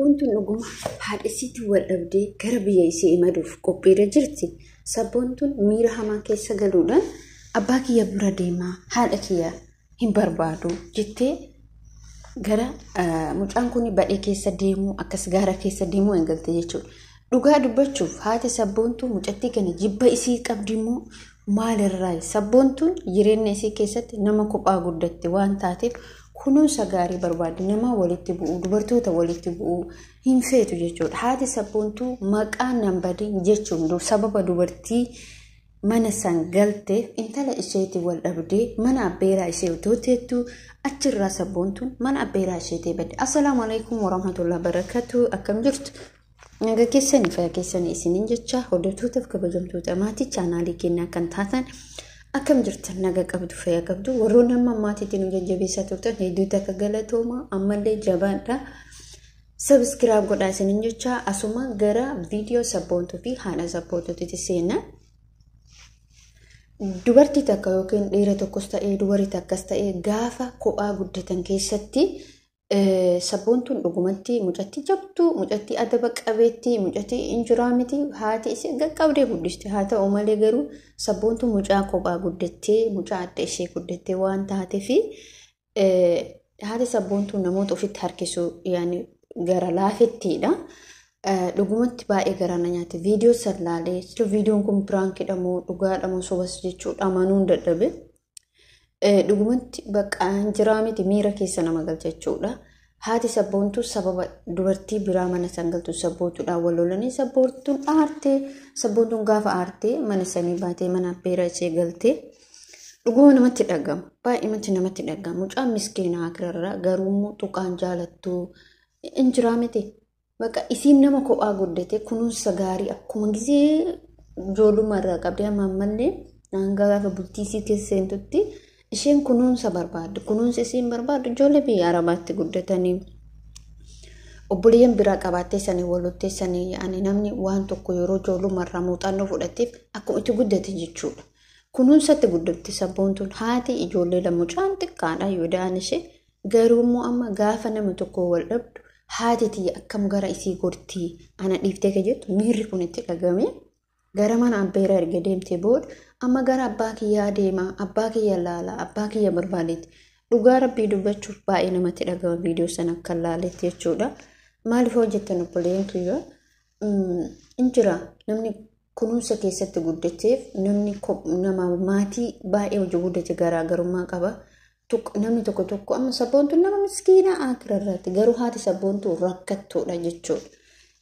Sabboontuun dhuguma haadha isiitiin wal dhabdee gara biyya ishee imaluuf qophiirra jirti. Sabboontuun miira hamaa keessa galuudhaan abbaa kiyya bira deemaa, haadha kiyya hin barbaadu jettee gara mucaan kun badhee keessa deemuu, akkas gaara keessa deemuu eegalte jechuudha. Dhugaa dubbachuuf, haati Sabboontuu mucattii kana jibba isii qabdi immoo maalirraa? Sabboontuun jireenya isii keessatti nama kophaa guddatte waan taateef kunuunsa gaarii barbaaddi. Nama walitti bu'uu, dubartoota walitti bu'uu hin feetu jechuudha. Haati Sabboontuu maqaa nan badin jechuun sababa dubartii mana san galteef intala isheetii wal dhabdee mana abbeeraa ishee otoo teettu achirraa Sabboontuun mana abbeeraa isheetii badde. Assalaamu alaikum warahmatullahi wabarakatuh. Akkam jirtu? Nagaa keessanii, fayyaa keessanii isiniin jecha. Hordoftootaaf kabajamtoota maatii chaanaalii keenyaa kan taatan, akkam jirtan? Nagaa qabdu, fayyaa qabdu? Warroonni amma maatiitti nu jajjabeessaa turtan hedduutu akka galatooma, ammallee jabaadha. Subscribe godhaa isiniin jecha. Asuma gara viidiyoo Sabboontuu fi haadha Sabboontuutti seenaa. Dubartii takka yookiin dhiira tokkos ta'ee, dubartii takkas ta'ee, gaafa kophaa guddatan keessatti, Sabboontuun dhugumatti mucattii jabtuu, mucattii adaba qabeettii, mucattii injiraa miti, haati ishee qaqqabdee guddiste. Haa ta'u malee garuu Sabboontuun mucaa kophaa guddattee, mucaa adda ishee guddattee waan taateef, haati Sabboontuun namoota ofitti harkisuu yaani gara laafettiidha. Dhugumatti baay'ee garaa na nyaate. Viidiyoo san laalee, viidiyoon kun prank idha moo dhugaadha moo sobas jechuudha amanuun dadhabe. Dhugumatti bakka jiraa miti, miira keessa nama galcha jechuudha. Haati Sabboontuu sababa dubartii biraa mana san galtu Sabboontuudhaan wal lolanii, Sabboontuun aartee, Sabboontuun gaafa aartee mana sanii baatee mana abbeeraa ishee galtee, dhuguma namatti dhagama. Baay'eematti namatti dhagama. Mucaan miskiinaa akirarraa garuu tuqaan jaalattuu injiraa miti. Bakka isiin nama kophaa guddate, kunuunsa gaarii akkuma gisee ijoollummaa irraa qabdee amma ammallee hanga gaafa bultii isii keessa seentutti isheen kunuunsa barbaaddu. Kunuunsa isiin barbaaddu, ijoollee biyya Arabaatti guddatanii obboleeyyan biraa qabaattee sanii walottee sanii, yaani namni waan tokko yeroo ijoollummaa irraa muuxannoo fudhateef akkuma itti guddate jechuudha. Kunuunsatti guddatte Sabboontuun. Haati ijoollee lama, mucaan xiqqaadha yoo da'an ishee, garuu immoo amma gaafa nama tokko wal dhabdu haati tiyya akkam gara isii gortii, ana dhiiftee ka jettu miirri kun itti dhagame, gara mana abbeeraa erga deemtee booda amma gara abbaa kiyyaa deemaa, abbaa kiyya laala, abbaa kiyya barbaadetti. Dhugaa Rabbii dubbachuuf, baay'ee namatti dhagama viidiyoo sana akka laaletti jechuudha. Maaliif hojjettan, obboleeyyan kiyya? Injira namni kunuunsa keessatti guddateef namni nama maatii baay'ee hojii guddate garaagarummaa qaba. Namni tokko tokko, amma Sabboontuun nama miskiinaa akirarraatti, garuu haati Sabboontuu rakkattuudha jechuudha.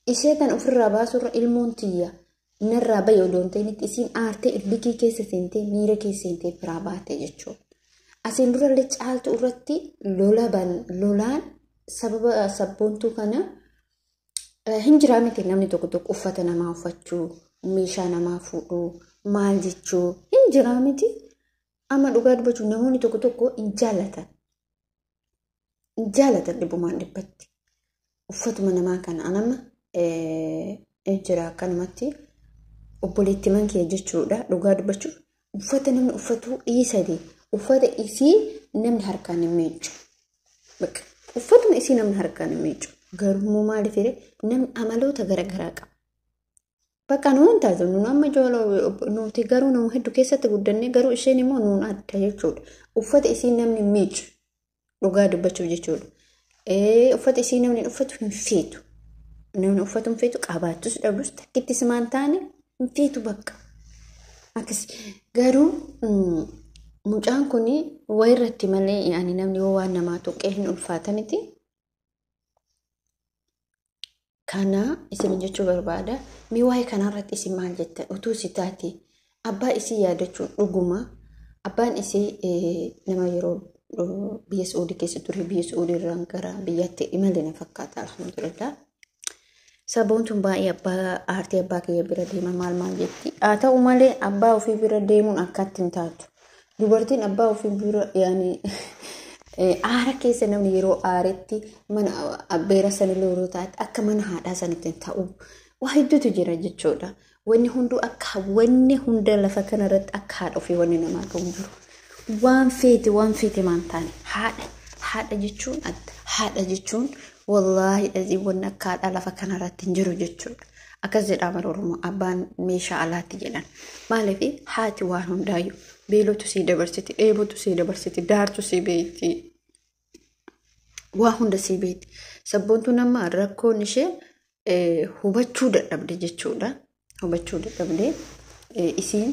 Ishee tan ofirraa baasurra ilmoon tiyya narraa bahe odoo hin ta'initti, isiin aartee illikii keessa seentee, miira keessa seentee biraa baate jechuudha. Asiin durallee Caaltuu irratti lola lolaan sababa Sabboontuu kana hin jiraa miti. Namni tokko tokko uffata namaa uffachuu, meeshaa namaa fuudhuu, maal jechuu hin jiraa miti. Amma dhugaa dubbachuuf, namoonni tokko tokko hin jaallatan. Hin jaallatan dhibbumaan dhibbatti. Uffatuma namaa kana anama hin jira akkanumatti obboleetti man kee jechuudha. Dhugaa dubbachuuf, uffata namni uffatu dhiisate, uffata isii namni harkaan hin miiccu. Uffatuma isii namni harkaan hin miiccu. Garuu maaliif namni amaloota garaagaraa qaba. Bakka nuun taatu, nuun amma ijoollee nuti garuu nama hedduu keessatti guddanne, garuu isheen immoo nuun adda jechuudha. Uffata isii namni miiccu, dhugaa dubbachuuf jechuudha. Uffata isii namni uffatu hin feetu. Namni uffatu hin feetu, qabaattus dhabdus takkittis maan taane hin feetu bakka. Akkas garuu mucaan kun wayirratti malee, yaani namni yoo waan namaa tuqee hin ulfaata miti. Kana isin jechuu barbaada. Mee waa'ee kanarratti isin maal jettan? Utuu si taate, abbaa isii yaadachuun, dhuguma abbaan isii nama yeroo biyya Sa'uudii keessa ture, biyya Sa'uudii irraan gara biyyaatti imale na fakkaata, alhamdulillah. Sabboontuun baay'ee abbaa aartii, abbaa kiyya bira deema, maal maal jetti. Haa ta'u malee abbaa ofii bira deemuun akkatti hin taatu. Dubartiin abbaa ofii bira, yaani aara keessa, namni yeroo aaretti mana abbeera sanillee yeroo taate akka mana haadhaa sanitti hin ta'u. Waa hedduutu jira jechuudha. Wanni hunduu akka wanni hunda lafa kanarratti akka haadha ofii wanni namaa ta'u jiru. Waan feete, waan feete maan taane, haadha haadha jechuun adda. Haadha jechuun Wallaahi dhazii wanni akka haadhaa lafa kanarratti hin jiru jechuudha. Akkas jedhaa bara Oromoo abbaan meeshaa alaatti jedhan. Maaliif haati waan hundaayyuu beelotu sii dabarsiti, dheebotu sii dabarsiti, daartu sii beekti. Waa hunda sii beekti. Sabboontuun amma rakkoon ishee hubachuu dadhabde jechuudha. Hubachuu dadhabde isiin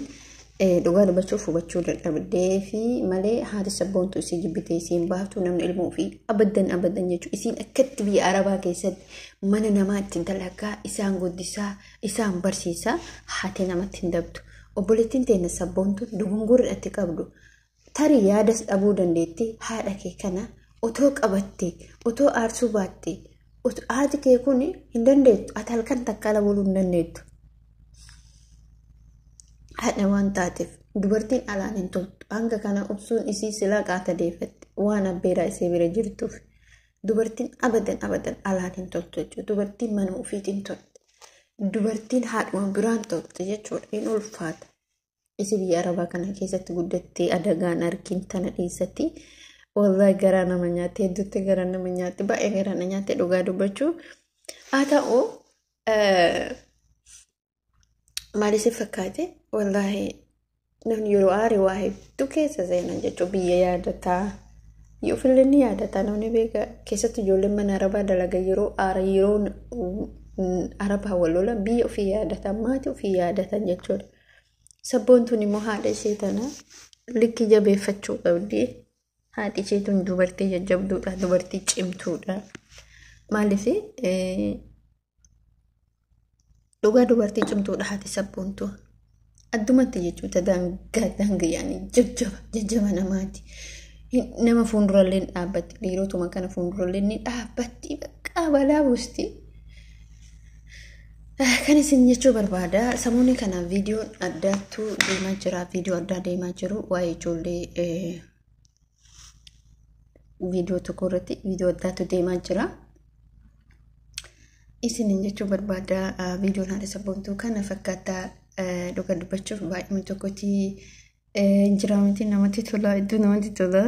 dhugaa dubbachuuf hubachuu dadhabdee fi malee haati sabboontu isii jibbitee isiin baaftu namni ilmoo ofii abaddan abaddan jechuudha. Isiin akkatti biyya Arabaa keessatti mana namaatti dalagaa isaan guddisaa isaan barsiisaa haati namatti hin dabdu. Obboleettiin teenya sabboontuun dogongorri ati qabdu tarii yaadas dhabuu dandeetti haadha kee kana otoo qabattee otoo aarsuu baattee haati kee kun hin dandeettu ati halkan takka ala buluu hin dandeettu. Haadha waan taateef dubartiin alaan hin toltu hanga kana obsuun isii silaa qaata deeffatti waan abbeeraa isee bira jirtuuf dubartiin abadan abadan alaan hin toltu jechuudha. Dubartiin mana ofiitiin tolti. Dubartiin haadhuma biraan tolti jechuudha. Hin ulfaata. Isi biyya Arabaa kana keessatti guddattee adagaan argin tana dhiisatti wallahi garaa nama nyaatte hedduutti garaa nama nyaatte baay'ee garaa na nyaatte dhugaa dubbachuu haa ta'u maal isin fakkaate wallahi namni yeroo aare waa hedduu keessa seenan jechuudha biyya yaadataa ofillee ni yaadataa namni beeka keessatti ijoolleen mana Arabaa dalaga yeroo aara yeroo Arabaa wal lolan biyya ofii yaadatan maatii ofii yaadatan jechuudha. Sabboontuun immoo haadha ishee tana likki jabeeffachuu qabdi. Haadhi ishee tun dubartii jajjabduudha, dubartii cimtuudha. Maaliif dhugaa dubartii cimtuudha haati sabboontuu. Addumatti jechuudha daangaa daangaa yaani jajjaba jajjaba namaati. Nama fuuldurallee ni dhaabbatti dhiirotuma kana fuuldurallee ni dhaabbatti bakka balaa buusti. Kan isin jechuu barbaada samoonni kana viidiyoon addaattu deemaa jira viidiyoo addaa deemaa jiru waa'ee ijoollee viidiyoo tokko irratti viidiyoo addaatu deemaa jira. Isinin jechuu barbaada viidiyoon haadha sabboontuu kana fakkaataa dhuga dubbachuuf baay'ee tokkotti jira miti namatti tola hedduu namatti tola.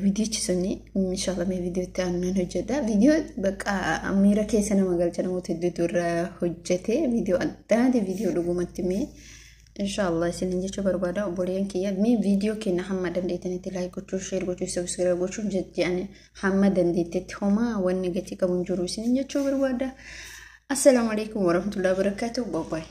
Viidiyichi suni inshallah mee viidiyoo itti aanu nan hojjedha. Viidiyoo bakka miira keessa nama galcha namoota hedduutu irra hojjete. Viidiyoo addaati viidiyoo dhugumatti mee inshallah isinin jechuu barbaada obboleeyyan kiyya mee viidiyoo keenya hamma dandeettanitti like gochuu share gochuu subscribe gochuu jedhani hamma dandeettetti homaa wanni gatii qabu hin jiru isinin jechuu barbaada. Assalaamu alaikum warahmatullahi wabarakatuh. Bye bye.